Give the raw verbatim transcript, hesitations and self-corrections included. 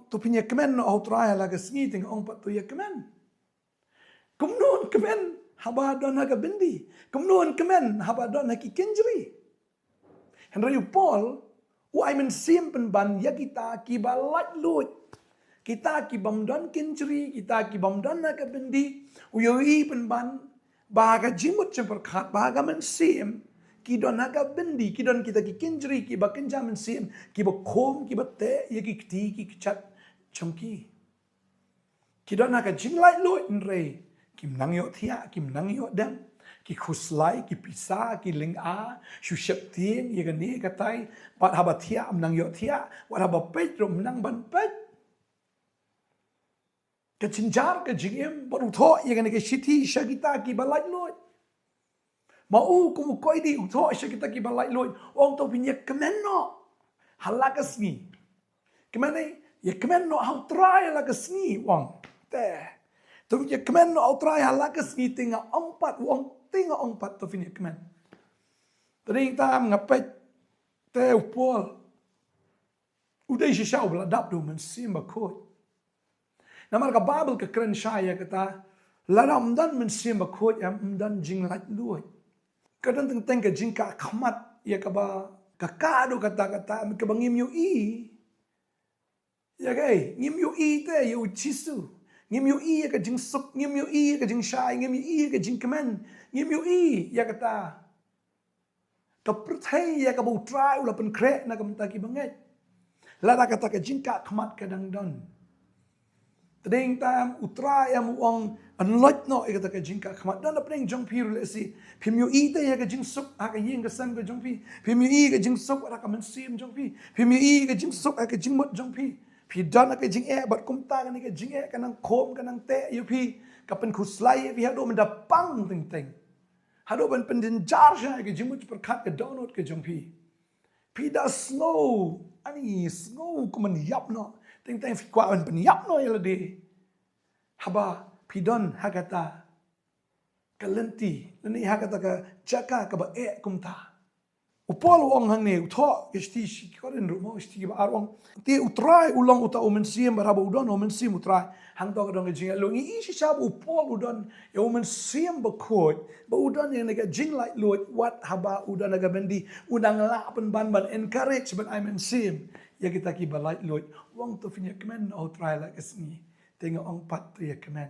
To phin ïa kmen noh ha u Trai ha la ka sngi, te nga ong pat to ïa kmen. Kumno yn kmen haba don ha ka byndi? Kumno yn kmen haba don ha ki kynjri? Hynrei u Paul u ai mynsiem pynban ïa kita kiba laitluid, kita ki bym don kynjri, kita ki bym don ha ka byndi. U ïohi pynban ba ha ka jingmut jingpyrkhat, ba ha ka mynsiem, ki don ha ka byndi, ki don kita ki kynjri kiba kynja mynsiem, kiba khum, kiba teh ïa ki kti ki kjat jong ki. Ki don ha ka jinglaitluid, hynrei kim nang ïohthiah, kim nang ïoh dem. Ki khuslai, ki pisa, ki lynga, shu sheptieng ïa kane katai, bad haba thiah ym nang ïohthiah, bad haba peit ruh ym nang ban peit. Ka jynjar ka jingim, bad u thoh ïa kane ka shithi sha kita kiba laitluid. Ma u kum u koidi u thoh sha kita kiba laitluid, u ong to phin ïa kmen noh ha la ka sngi. Kmen ei, ïa kmen noh ha u Trai ha la ka sngi, u ong. Te, to phin ïa kmen noh ha u Trai ha la ka sngi, te nga ong pat, u ong, te nga ong pat to phin ïa kmen. Te dei tam nga peit, te u Paul u dei shisha uba la dap da u Mynsiem Bakhuid. Namar ka Baibl ka kren shai ïa kata, lada ym don Mynsiem Bakhuid em, ym don jinglaitluid. Ka don teng teng ka jingkah khmat ïa kaba, ka kah da kata kata, kaba ngim ïohi ïa kaei, ngim ïohi te ïa u Jisu. Ngim ïohi ïa ka jingsuk, ngim ïohi ïa ka jingshai, ngim ïohi ïa ka jingkmen, ngim ïohi ïa kata. Ka pyrthei ïa kaba u Trai u la pynkhreh na ka bynta kiba ngeit. Lada kata ka jingkah khmat ka dang don. Te dei tam u Trai em u ong, yn loit noh ïa kata ka jingkah khmat. Don hapdeng jong phi ruh lehse. Phim ïohi te ïa ka jingsuk ha ka ïing ka sem ka jong phi. Phim ïohi ïa ka jingsuk ha ka mynsiem jong phi. Phim ïohi ïa ka jingsuk ha ka jingmut jong phi. Phi don ha ka jingeh bad kumta kane ka jingeh ka nang khum ka nang teh ïa phi. Ka pynkhuslai ïa phi haduh mynta pang teng teng. Haduh ban pynjynjar sha ka jingmut jingpyrkhat ka dohnud ka jong phi. Phi da sngew, ani sngew kum ban ïap noh. Teng teng phi kwah ban pynïap noh ïa lade. Haba phi don ha kata ka lynti, lane ha kata ka jaka kaba eh kumta. U Paul u ong hangne, u thoh ka shithi shi Korinth ruh mo, shithi ba ar u ong. Te u Trai u long uta u Mynsiem, bad haba u don u Mynsiem u Trai, hangto ka don ka jinglaitluid. Ngi i shisha ba u Paul u don ïa u Mynsiem Bakhuid, ba u don ïa kane ka jinglaitluid, wat haba u don ha ka byndi, u nang lah pynban ban encourage, ban ai mynsiem ïa kita kiba laitluid. U ong to phin ïa kmen noh ha u Trai ha la ka sngi. Te nga ong pat to ïa kmen.